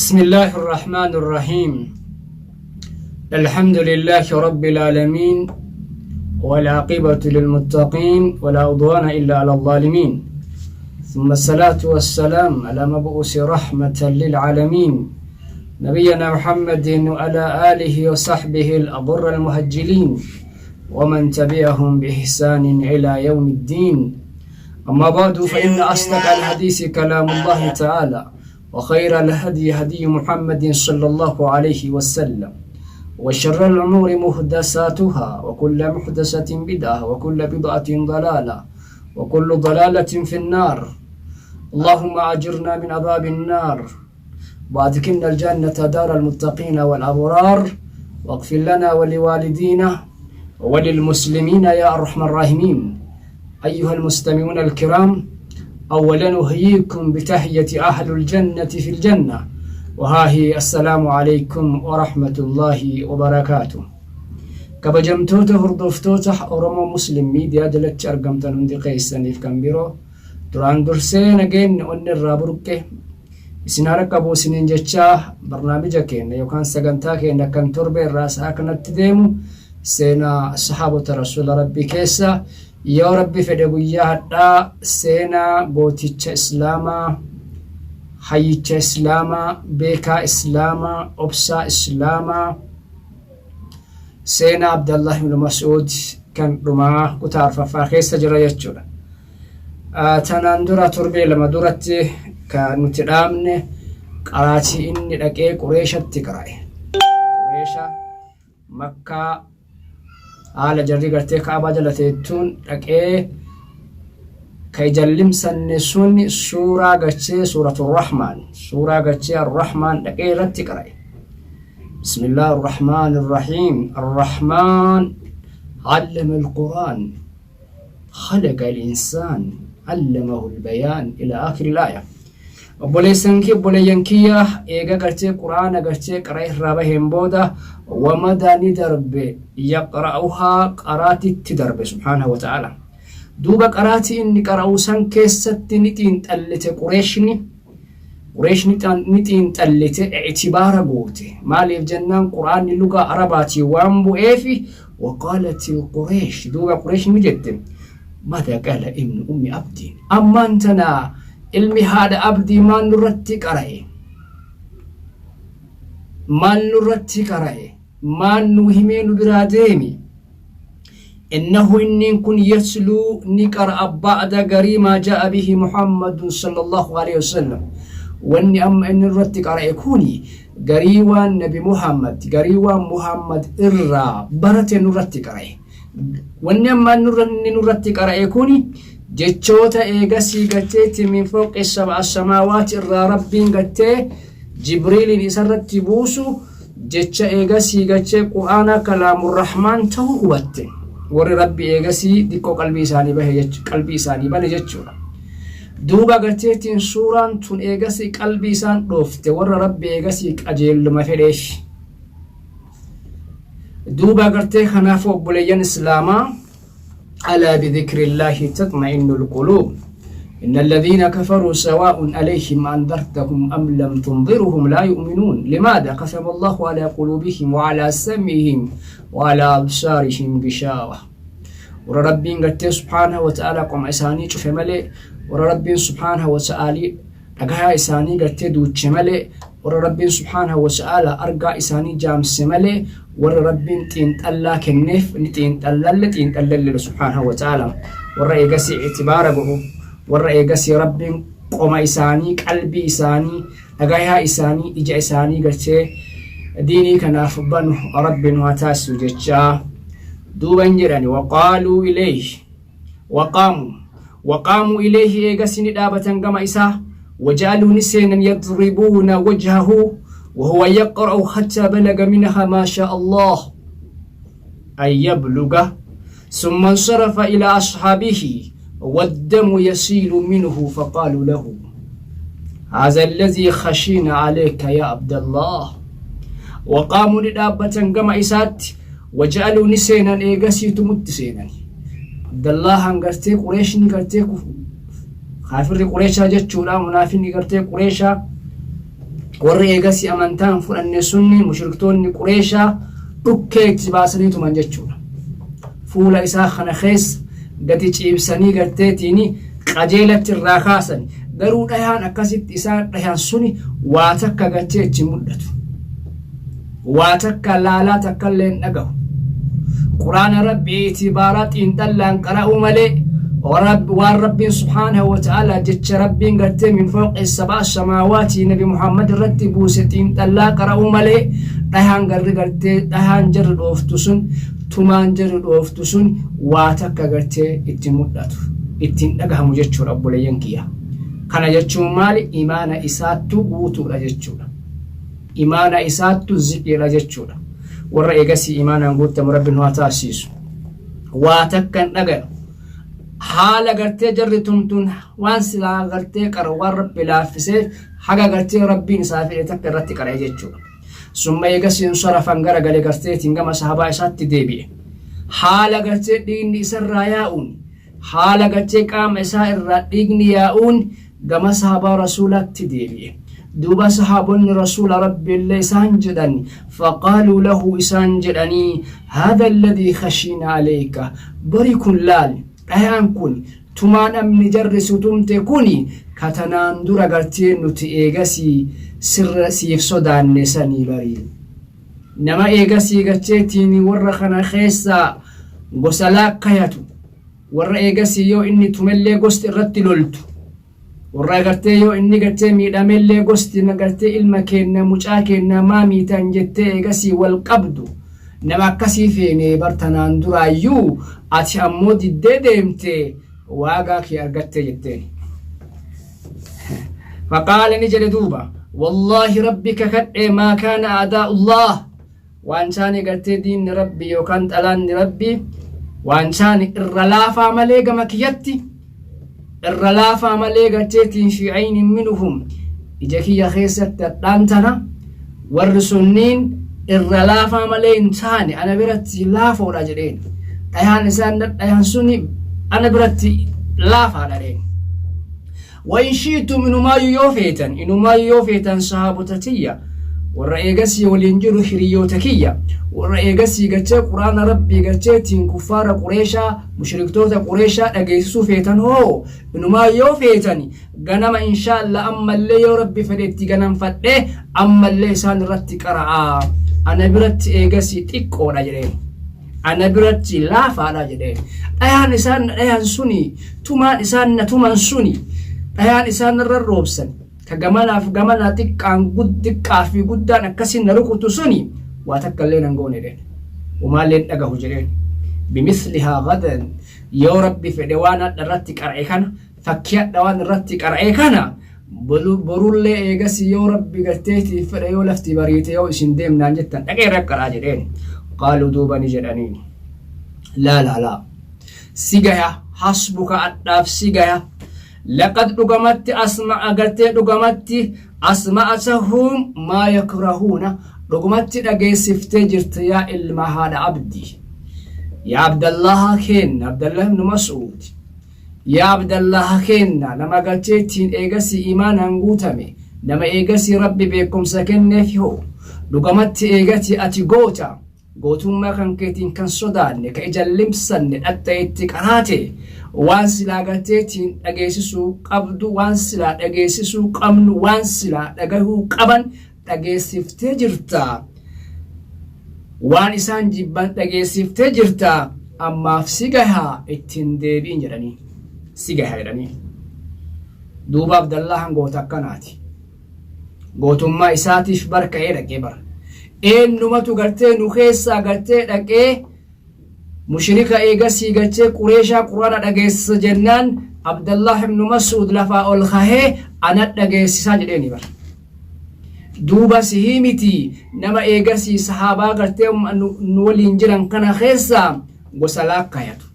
بسم الله الرحمن الرحيم. الحمد لله رب العالمين، والعاقبة للمتقين، ولا عدوان إلا على الظالمين، ثم الصلاة والسلام على مبعوث رحمة للعالمين، نبينا محمد وعلى آله وصحبه الأبر المهجلين ومن تبعهم بإحسان إلى يوم الدين. أما بعد، فإن أصدق الحديث كلام الله تعالى، وخير الهدي هدي محمد صلى الله عليه وسلم، وشر الأمور محدثاتها، وكل محدثة بدعة، وكل بدعة ضلالة، وكل ضلالة في النار. اللهم أجرنا من عذاب النار، وأدخلنا الجنة دار المتقين والأبرار، واغفر لنا ولوالدينا وللمسلمين يا أرحم الراحمين. أيها المستمعون الكرام، أولا أحييكم بتحية أهل الجنة في الجنة، وها هي: السلام عليكم ورحمة الله وبركاته. Kabajamtoota hordoftoota Oromoo Muslim Miidiyaa jalatti argamtan hundi keessaniif kan biroo, duraan dursee nageenyi onni irraa burqe isin harka buusiniin jechaa, barnaamija keenya yookaan sagantaa keenya kan torbe irraa sa'a kanatti deemu, seenaa sahaabota rasuula Rabbii keessa, yoo Rabbi fedhe guyyaa hadhaa seenaa gooticha Islaamaa, hayyicha Islaamaa, beekaa Islaamaa, obsaa Islaamaa, seenaa Abdallah ibn Mas'uud kan dhumaa kutaa arfaffaa keessa jira jechuudha. Tanaan dura torbee 2 duratti kan nuti dhaabne qaraatii inni dhaqee Qureeshatti qara'e. Qureesha Makkaa haala jarri gartee Kaabaa jala teettuun dhaqee ka ijallimsanne sun suuraa gachee Suuratu Rahmaan, suuraa gachee Arrahmaan dhaqee irratti qara'e. بسم الله الرحمن الرحيم، الرحمن علم القرآن، خلق الإنسان، علمه البيان، إلى آخر الآية. Obboleessan kee, obboleeyyan kiyya, eega gartee Quraana gartee qara irraa baheen booda ومضى ni darbe, يقرؤها qaraatitti darbe سبحانه وتعالى. Duuba qaraatii inni qara'u san keessatti ni xiinxallite Qureeshni. Qureeshni ni xiinxallite, ictibaara goote. Maaliif jennaan, Quraanni lugaa Arabaatiin waan bu'eefi. وقالت قريش, duuba Qureesh ni jette: ماذا قال ابن أم عبد? Ammaan tana ilmi haadha Abdii maal nurratti qara'e? Maal nurratti qara'e? Maal nu himee nu biraa deemi? إنه إنين كن يتلو نقرأ بعض garii ما جاء به محمد صلى الله عليه وسلم. Wanni amma inni irratti qara'e kuni garii waan Nabi Muhammad, garii waan Muhammad irraa barate nurratti qara'e. Wanni amma inni nurratti qara'e kuni jechoota eegasii gateetti من فوق سبع سماوات irraa Rabbiin gattee Jibriiliin isarratti buusu, jecha eegasii gachee Qur'aana كلام الرحمن ta'uu hubatte. Warri Rabbi eegasii xiqqoo qalbii isaanii bahe, qalbii isaanii bane jechuudha. Duuba garteetiin suuraan tun eegasii qalbii isaan dhoofte, warra Rabbi eegasii qajeelluma fedheef. Duuba gartee kanaaf obboleeyyan Islaamaa, ألا بذكر الله تطمئن القلوب. إن الذين كفروا سواء عليهم أنذرتهم أم لم تنذرهم لا يؤمنون. لماذا؟ ختم الله على قلوبهم وعلى سمعهم وعلى أبصارهم غشاوة. Warra Rabbiin gartee سبحانه وتعالى qoma isaanii cufe malee, warra Rabbiin سبحانه وتعالى dhagahaa isaanii gartee duuche malee, warra Rabbiin سبحانه وتعالى argaa isaanii jaamse malee, warra Rabbiin xiinxallaa kenneef ni xiinxallalle xiinxallalle سبحانه وتعالى, warra eegasii ictibaara godhu, warra eegasii Rabbiin qoma isaanii, qalbii isaanii, dhagahaa isaanii, ija isaanii gartee diinii kanaaf banu Rabbiin haa taasisu jechaa, duuban jedhani: وقالوا إليه وقاموا وقاموا إليه, eegasii ni dhaabatan gama isaa. وجعلوا نسينا يضربون وجهه وهو يقرأ حتى بلغ منها ما شاء الله أن يبلغ، ثم انصرف إلى أصحابه والدم يسيل منه، فقالوا له: هذا الذي خشينا عليك يا عبد الله. وقاموا لدابة كما إسات وجعلوا نسينا إيغسي تمت سينا عبد الله gartee Qureeshni gartee kaafirri Qureeshaa jechuudha, munaafinni gartee Qureeshaa. Warri eegasii amantaa hin fudhanne sunni mushriktoonni Qureeshaa dhukkee itti baasanii tuman jechuudha. Fuula isaa kana keessa gadi ciibsanii garteetiin qajeelatti irraa kaasan. Garuu dhayaan akkasitti isaan dhayan suni waa takka gartee itti mul'atu. Waa takka laalaa takka illee hin dhagahu. Quraana Rabbii itibaaraa xiinxallaan qara'uu malee waan Rabbiin subhaanahu wa ta'ala jecha Rabbiin gartee min fawqi sab'a samaawaatii Nabi Muhammad irratti buuse xiinxallaa qara'uu malee dhahaan garri gartee dhahaan jarri dhooftu sun tumaan jarri dhooftu sun waa takka gartee itti mul'atu ittiin dhagahamu jechuudha obboleeyyan kiyya. Kana jechuun maali? Imaana isaattu guutuudha jechuudha. Imaana isaattu ziqiidha jechuudha. Warra eegasii imaanaan guuttamu Rabbi nu haa taasisu. Waa takka hin dhagayu. Haala gartee jarri tumtuun waan silaa gartee qara waan Rabbi laaffisee haga gartee Rabbiin isaa fedhe takka irratti qara'e jechuudha. Summa eegasiin sarafan gara gale garteetiin gama sahabaa isaatti deebi'e. Haala gartee dhiigni isarraa yaa'uun haala gartee qaama isaa irraa dhiigni yaa'uun gama sahabaa Rasuulaatti deebi'e. Duuba sahaabonni Rasuula Rabbiillee isaan jedhan, faqaaluu lahu isaan jedhanii, haadha alladhii khashiina aleyka, bari kun laal, dhayaan kun, tumaan amni jarri si tumte kuni, ka tanaan dura gartee nuti eegasii sirra siif sodaanne sanii bari. Nama eegasii garteetiin warra kana keessaa gosa laakkayatu, warra eegasii yoo inni tumellee gosti irratti loltu, warra gartee yoo inni gartee miidhamellee gosti gartee ilma keenna mucaa keenna maa miitan jettee eegasii wal qabdu, nama akkasii feene bar tanaan duraayyuu, ati ammoo diddee deemte, waagaa kee argattee jetteen. Faqaala ni jedhe duuba, wallaahi Rabbi kakadhee, maa kaana a'daa'ullah, waan isaanii gartee diinni Rabbi yookaan xalaanni Rabbi waan isaani irra laafaa malee, gama kiyyatti irra laafaa malee garteetiin fi aynin minhum, ija kiyya keessatti hadhaan tana warri sunniin irra laafaa malee hin taane, ana biratti laafoodha jedheen. Dhayaan isaan dhadhayan suni ana biratti laafaadha jedheen. Wa in shi'tum, inumaayyuu yoo feetan, inumaayyuu yoo feetan, sahaabota tiyya, warra eegasii waliin jiru, hiriyoota kiyya, warra eegasii gartee Quraana Rabbii garteetiin kuffaara Qureeshaa, mushriktoota Qureeshaa dhageessisuu feetan hoo, inumaa yoo feetan, ganama inshaalla ammallee yoo Rabbi fedhe itti ganamfadhee ammallee isaan irratti qara'aa, ana biratti eegasii xiqqoodha jedheen, ana biratti laafaadha jedheen. Dhayaan isaan na dhayan suni, tumaan isaan na tuman suni, dhayaan isaan narra roobsan ka gamanaaf gamanaa xiqqaan xiqqaa fi guddaan akkasiin na rukutu suni waa takka illee nan goone jedheen, umaallee hin dhagahu jedheen. Bimithlihaa gadan, yoo Rabbi fedhe, waan hadha irratti qara'e kana, fakkii hadha waan irratti qara'e kana, borullee eegasii yoo Rabbi garteetiif fedhe, yoo lafti bariite, yoo isin deemnaan jettan dhaqee irra qaraa jedheen. Qaaluu, duuba ni jedhaniin, laa laa laa, si gaya, hasbuka, adhaaf si gaya. Laqad, dhugamatti, asma'a gartee dhugamatti asma'atahum maa yakrahuuna, dhugumatti dhageessiftee jirte yaa ilma haadha Abdi, yaa Abdallaha keenna, Abdallah ibnu Mas'uud, yaa Abdallaha keenna, nama galcheettiin eegasii imaanaan guutame, nama eegasii Rabbi beekumsa kenneef hoo, dhugamatti eegati ati goota, gootummaa kan keetiin kan sodaanne, ka ija limsanne, dhaxxa itti qaraate, waan silaa garteetiin dhageessisuu qabdu, waan silaa dhageessisuu qabnu, waan silaa dhagahuu qaban dhageessiftee jirta, waan isaan jibban dhageessiftee jirta, ammaaf si gahaa, ittiin deebi'in jedhanii, si gaha jedhanii. Duuba Abdallahan goota akkanaati. Gootummaa isaatiif barka'ee dhaqee bara. Eenyumatu gartee nu keessaa gartee dhaqee mushrika eegasii gartee Qureeshaa Quraana dhageessisa jennaan, Abdallah ibnu Mas'uud lafaa ol kahee ana dhageessisaa jedheeni bara. Duuba sihii miti, nama eegasii sahaabaa gartee nu waliin jiran kana keessaa gosa laakkayatu.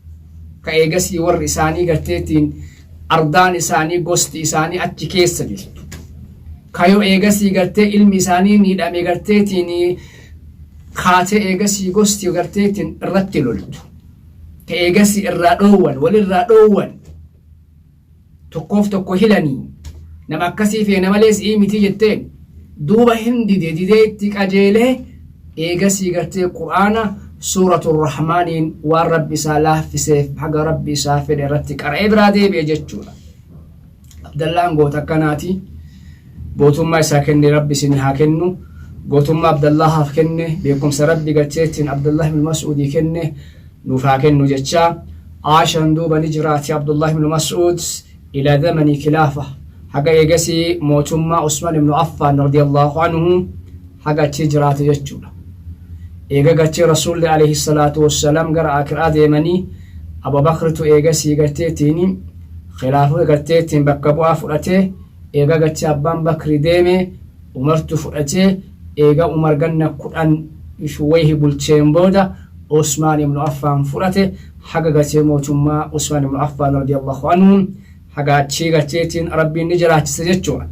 Ka eegasii warri isaanii garteetiin ardaan isaanii, gosti isaanii achi keessa jirtu. Kayoo eegasii gartee ilmi isaanii miidhame garteetiin kaatee eegasii gosti garteetiin irratti loltu. Ka eegasii irraa dhoowwan, walirraa dhoowwan, tokkoof tokko hilanii, nama akkasii feena malee si'ii miti jetteen. Duuba hin dide, didee itti qajeelee eegasii gartee Qur'aana Suuratu Rahmaaniin waan Rabbi isaa laaffiseef haga Rabbi isaa fedhe irratti qara'ee biraa deebi'e jechuudha. Abdallaan goota akkanaati. Gootummaa isaa kenne Rabbi isin haa kennu. Gootummaa Abdallahaaf kenne, beekumsa Rabbi garteettiin Abdallah ibn Mas'uudii kenne nuuf haa kennu jechaa. Aashaan duuba ni jiraate Abdullah ibn Mas'uud ila zamanii kilaafa haga eegasii mootummaa Usmaan ibn Affaan radiyallahu anhu haga achii jiraate jechuudha. Eega gartee Rasuulli alayhi salaatu wassalaam gara aakiraa deemanii Abubakritu eegasii garteetiin khilaafota garteetiin bakka bu'aa fudhatee, eega gartee abbaan Bakri deeme Umartu fudhatee, eega Umar ganna 10 wayhi bulcheen booda Usmaan ibnu Affaan fudhate, haga gartee mootummaa Usmaan ibnu Affaan radiyallahu anhu haga achii garteetiin Rabbiin ni jiraachise jechuudha.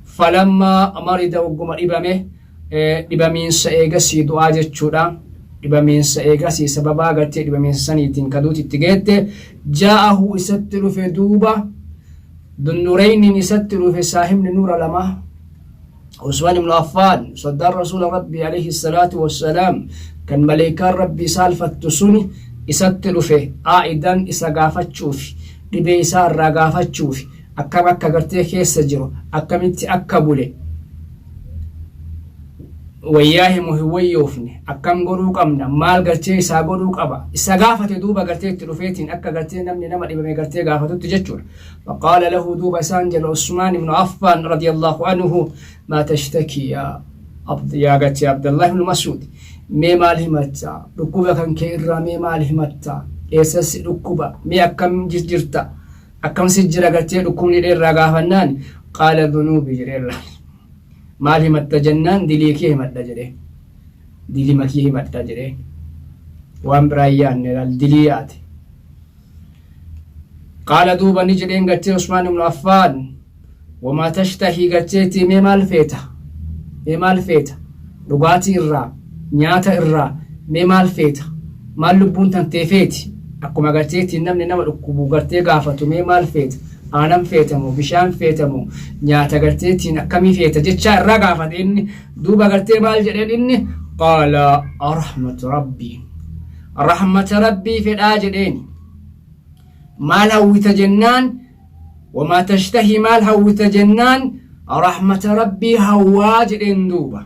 Falammaa marida, wagguma dhibame, dhibamiinsa eegasii du'aa jechuudha. Dhibamiinsa eegasii sababaa gartee dhibamiinsa saniitiin kaduuti itti geette, jaa'ahu isatti dhufe duuba Dunnureyniin isatti dhufe, saahibni nuura lamaa Usmaan ibnu Affaan, soddaan Rasuula Rabbii alayhi salaatu wassalaam, kan maleeykaan Rabbii saalfattu suni isatti dhufe, aa'idan isa gaafachuufi, dhibee isaa irraa gaafachuufi, akkam akka gartee keessa jiru, akkamitti akka bule, wayyaa himu hin wayyoofne, akkam godhuu qabna, maal gartee isaa godhuu qaba isa gaafate. Duuba gartee itti dhufeetiin akka gartee namni nama dhibame gartee gaafatutti jechuudha. Faqaala lahu, duuba isaan jedhe Usmaan ibnu Affaan radiyallahu anhu, maa tashtakii yaa abd yaa gartee Abdallah ibnu Mas'uud, mee maal himatta dhukkuba kan kee irraa, mee maal himatta, eessas si dhukkuba, mee akkam jirta, akkam si jira gartee dhukkubni dheerraa gaafannaan, qaala dhunuubi jedheerra. Maal himatta jennaan, dilii kee himadha jedhe, dilima kee himadha jedhe. Waan biraa hin yaadne, laal, dilii yaade. Qaala, duuba ni jedheen gartee Usmaan ibnu Affaan, wamaa tashtahii, garteetii mee maal feeta, mee maal feeta, dhugaatii irraa, nyaata irraa, mee maal feeta, maal lubbuun tantee feeti? Akkuma garteetiin namni nama dhukkubu gartee gaafatu, mee maal feeta, aanan feetamu, bishaan feetamu, nyaata garteetiin akkamii feeta jechaa irraa gaafate inni. Duuba gartee maal jedheen inni? Qaala rahmatu rabbii, rahmata Rabbii fedhaa jedheeni. Maal hawwita jennaan, wamaa tashtahii, maal hawwita jennaan, rahmata Rabbii hawwaa jedheen. Duuba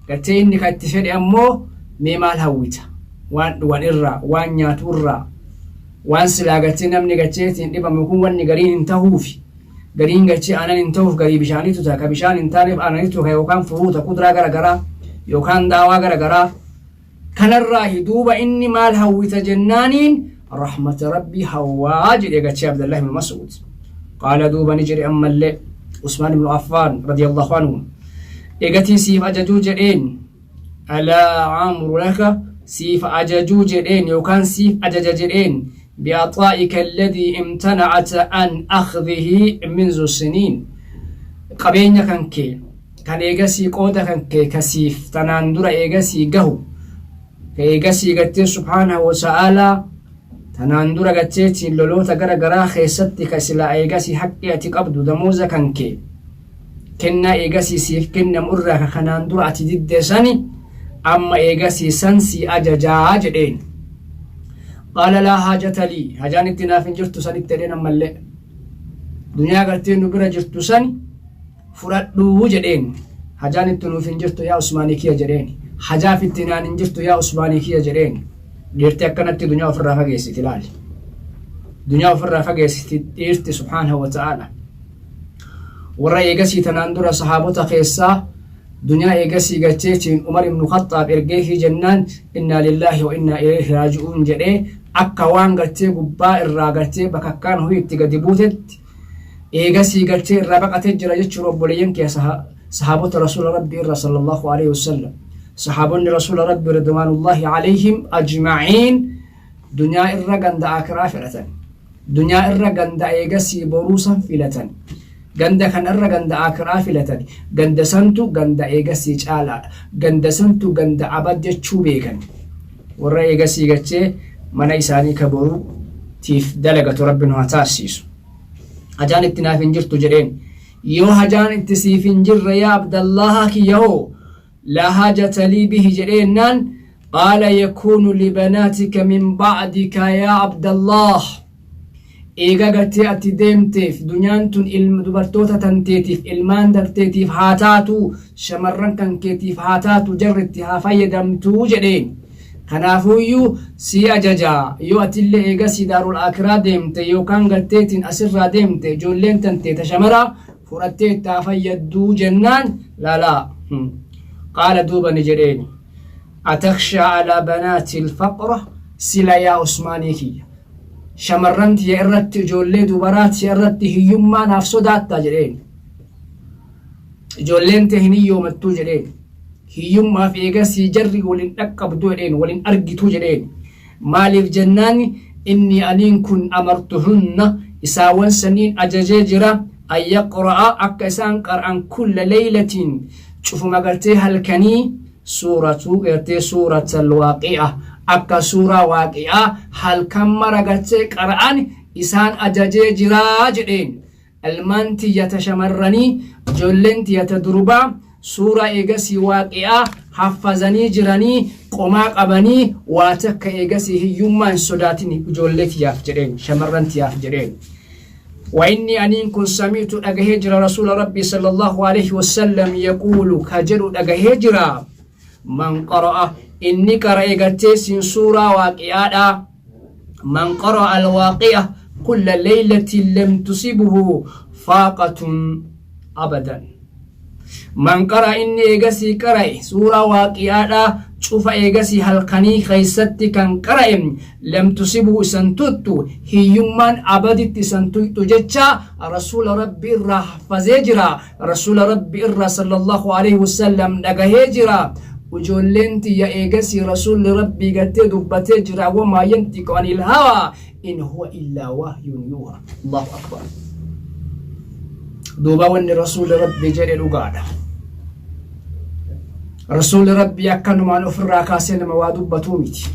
gartee inni kan itti fedhe ammoo, mee maal hawwita, waan dhugan irraa, waan nyaatu irraa, waan silaa gartee namni garteetiin dhibamu kun wanni gariin hin tahuufi, gariin gartee aanan hin tahuuf, garii bishaanitu ta'a, ka bishaan hin taaneef aananitu ta'a, yookaan furuuta kuduraa gara garaa yookaan daawaa gara garaa kanarraahi. Duuba inni maal hawwita jennaaniin, rahmata Rabbii hawwaa jedhe gachee Abdallah ibn Mas'ud. Qaala, duuba ni jedhe ammallee Usmaan ibn Affaan radiyallahu anhu, egatii siif ajajuu jedheen, alaa aamuru laka, siif ajajuu jedheen yookaan siif ajaja jedheen, bi'axaa'ika alladhii imtana'ata an akhdhihi minzu siniin, qabeenya kan kee kan eegasii qooda kan kee kasiif tanaan dura eegasii gahu, ka eegasii gartee subhaanahu wa ta'aalaa tanaan dura garteetiin loloota gara garaa keessatti ka silaa eegasii haqqii ati qabdu, damooza kan kee, kennaa eegasii siif kennamu irraa ka kanaan dura ati didde sani, amma eegasii san sii ajajaa jedheen. Qaala laa haajata lii, hajaan itti naaf hin jirtu sanitti jedheen. Ammallee duniyaa gartee nu bira jirtu sani fudhadhuu jedheen. Hajaan itti nuuf hin jirtu yaa Usmaanii kiyya jedheen, hajaaf itti naan hin jirtu yaa Usmaanii kiyya jedheen. Dhiirti akkanatti duniyaa ofirraa fageessiti, ilaali, duniyaa ofirraa fageessiti dhiirti. Subhaanahu wa ta'aala, warra eegasii tanaan dura sahaabota keessaa duniyaa eegasii galcheetiin Umar ibnu Khaxxaab ergeefii jennaan, innaa lillaahi wa innaa ilayhi raaji'uun jedhee, akka waan gartee gubbaa irraa gartee bakakkaan horii itti gadi buutetti eegasii galchee irraa baqatee jira jechuun. Obboleeyyan kee sahaabota Rasuula Rabbii irraa sallallahu alaihi wasallam, sahaabonni Rasuula Rabbii ridwaanullahi alayhim ajma'iin, duniyaa irra ganda akiraa fedhatan, duniyaa irra ganda eegasii boruu san filatan, ganda kana irra ganda akiraa filatan. Ganda santu ganda eegasii caalaadha, ganda santu ganda abad jechuu beekan. Warra eegasii gachee mana isaanii ka boruu tiif dalagatu Rabbi nu haa taasisu. Hajaan itti naaf hin jirtu jedheen. Yoo hajaan itti siif hin jirre yaa Abdallaha kiyya hoo laa haajata lii bihi jedheennaan qaala yakuunu libanaatika min ba'dika yaa Abdallaah eega gartee ati deemteef dunyaan tun ilma dubartoota tanteetiif ilmaan darteetiif haa taatu shamarran kan keetiif haa taatu jarri itti haa fayyadamtuu jedheen Kanaafuuyyuu sii ajaja, yoo atillee eegasii daarul aakiraa deemte yookaan garteetiin asirraa deemte ijoolleen tantee ta shamaraa fudhattee itti haa fayyadduu jennaan laalaa. Qaala duuba ni jedheeni. Atakhshaa alaa banaatil faqra sila yaa Usmaanii kiyya. Shamarran tiyya irratti ijoollee dubaraa tiyya irratti hiyyummaa naaf sodaattaa jedheen. Ijoolleen tee hin hiyyoomattuu jedheen. Hiyyummaaf eegasii jarri wal hin dhaqqabdu jedheen, wal hin argitu jedheen. Maaliif jennaan inni aniin kun amartuhunna isaawwan saniin ajajee jira an yaqra'a akka isaan qar'an kulla leeylatiin cufuma gartee halkanii suuratu gartee suuratal waaqi'a akka suuraa waaqi'aa halkan mara gartee qara'an isaan ajajee jira jedheen. Ilmaan tiyya ta shamarranii, ijoolleen tiyya ta durbaa suuraa eegasii waaqi'aa haffazanii jiranii, qomaa qabanii, waa takka eegasii hiyyummaa hin sodaatini ijoollee tiyyaaf jedheen, shamarran tiyyaaf jedheen. Wa inni aniin kun sami'tu dhagahee jira rasuula rabbii sallallahu alaihi wasallam yaquulu ka jedhu dhagahee jira. Man qara'a inni qara'e gartee siin suuraa waaqi'aadhaa. Man qara'a alwaaqi'a kulla laylatin lam tusibuhu faaqatun abadan. Man qara'a inni eegasii qara'e suuraa waaqi'aadhaa cufa eegasii halkanii keessatti kan qara'e lam tusibuhu isan tuttu hiyyummaan abaditti isan tuyxu jecha rasuula rabbi irraa haffazee jira Rasuula Rabbi irraa sallallahu aleyhi wasallam dhagahee jira. Ujoolleen tiyya eegasii Rasuulli Rabbii gartee dubbatee jira wamaa yantiqu anil hawaa in huwa illaa wahyun yuuha. Allahu akbar. Duuba wanni Rasuulli Rabbii jedhe dhugaadha. Rasuulli Rabbii akkanumaan ofirraa kaasee nama waa dubbatuu miti.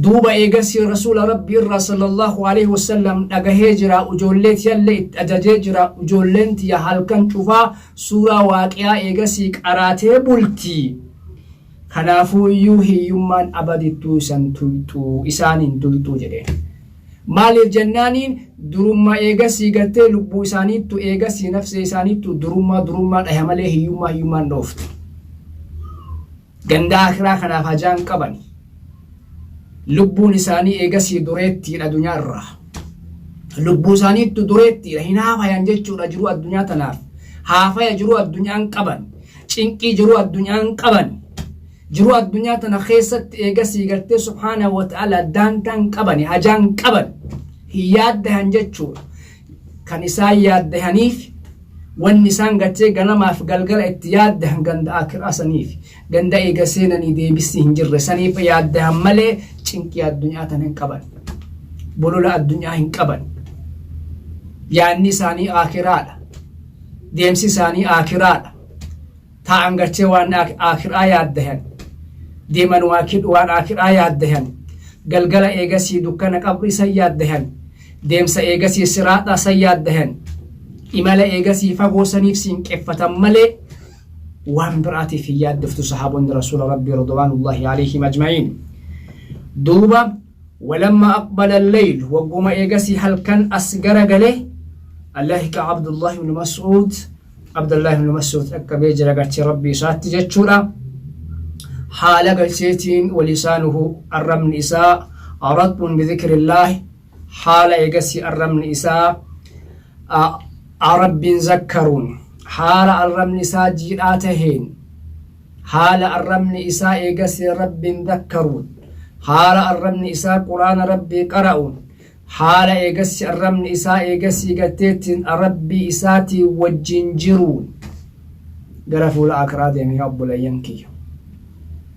Duuba eegasii Rasuula Rabbii irraa sallallahu aleyhi wasallam dhagahee jira ujoollee tiyallee itti ajajee jira ujoolleen tiya halkan cufaa suuraa waaqi'aa eegasii qaraatee bulti. Kanaafuu iyyuu hiyyummaan abadittuu isan tuyxuu isaan hin tuyxuu jedheen. Maaliif jennaaniin durummaa eegasii gartee lubbuu isaaniittu eegasii nafsee isaaniittu durummaa durummaa dhaya malee hiyyummaa hiyyummaan dhooftu. Ganda aakhiraa kanaaf hajaa hin qabani. Lubbuun isaanii eegasii dureettiidha adunyaa irraa. Lubbuu isaaniittu dureettiidha. Hin haafayan jechuudha jiruu addunyaa tanaaf. Haafaya jiruu addunyaa hin qaban. Cinqii jiruu addunyaa hin qaban. Jiruu addunyaa tana keessatti eegasii gartee subhaanahu wa ta'ala daantaa hin qabani, hajaa hin qaban. Hin yaaddahan jechuudha. Kan isaan yaaddahaniif Wanni isaan gartee ganamaaf galgala itti yaaddahan ganda aakiraa saniif. Ganda eega seenanii deebisni hin jirre saniif yaaddahan malee cinqii addunyaa tana hin qaban. Bolola addunyaa hin qaban. Yaanni isaanii aakiraadha. Deemsi isaanii aakiraadha. Taa'an gartee waan aakiraa yaaddahan. Deeman waan aakiraa yaaddahan. Galgala eegasii dukkana qabrii san yaaddahan. Deemsa eegasii siraaxaa san yaaddahan. Imala eegasii fagoo saniif siinqeffatan malee waan biraatiif hin yaaddoftu sahaabonni rasuula rabbii ridwaanullahi alayhim ajma'iin. Duuba walamma aqbala alleyl wagguma eegasii halkan as garagale Allahiqa Abdullahi ibn Mas'uud Abdullahi ibn Mas'uud dhaqqabee jira gartee rabbii isaatti jechuudha. Haala galcheetiin walisaanuhu arrabni isaa ratbun bidhikrillaahi haala eegasii arrabni isaa rabbiin zakkaruun haala arrabni isaa jiidhaa taheen haala arrabni isaa eegasii rabbiin zakkaruun haala arrabni isaa quraana rabbii qara'uun Haala eegasii arrabni isaa eegasii garteettiin Rabbii isaatiin wajjin jiruun gara fuula aakiraa deeme yaa obboleeyyan kiyya.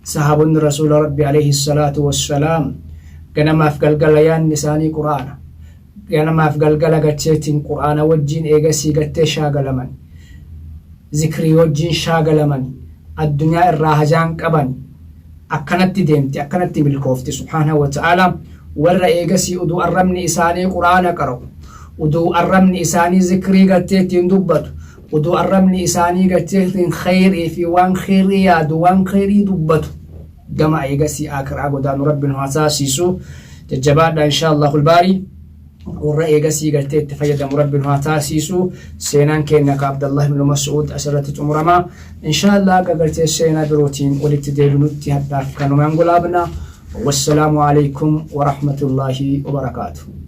Sahaabonni Rasuula Rabbii alayhi salaatu wassalaam ganamaaf galgala yaanni isaanii Qur'aana. Ganamaaf galgala garteettiin Qur'aana wajjin eegasii gartee shaagalaman. Zikrii wajjin shaagalaman. Addunyaa irraa hajaan qaban. Akkanatti deemti, akkanatti milkoofti subhaanahu wa ta'aalaa. Warra eegasii uduu arrabni isaanii Qur'aana qara'u, Uduu arrabni isaanii zikrii gartee ittiin dubbatu, uduu arrabni isaanii gartee ittiin kheyrii fi waan kheyrii yaadu, waan kheyrii dubbatu, gama eegasii aakiraa godaanu Rabbi nu haa taasisu. Jajjabaadha, insha Allahul baarii. Warra eegasii gartee itti fayyadamu Rabbi nu haa taasisu. Seenaan keenya ka Abdallah ibn Mas'uud asirratti xumurama. Insha Allah akka gartee seenaa birootiin walitti deebinutti hadhaaf kanumaan golaabna. Wassalaamu alaikum warahmatullaahi wabarakaatu.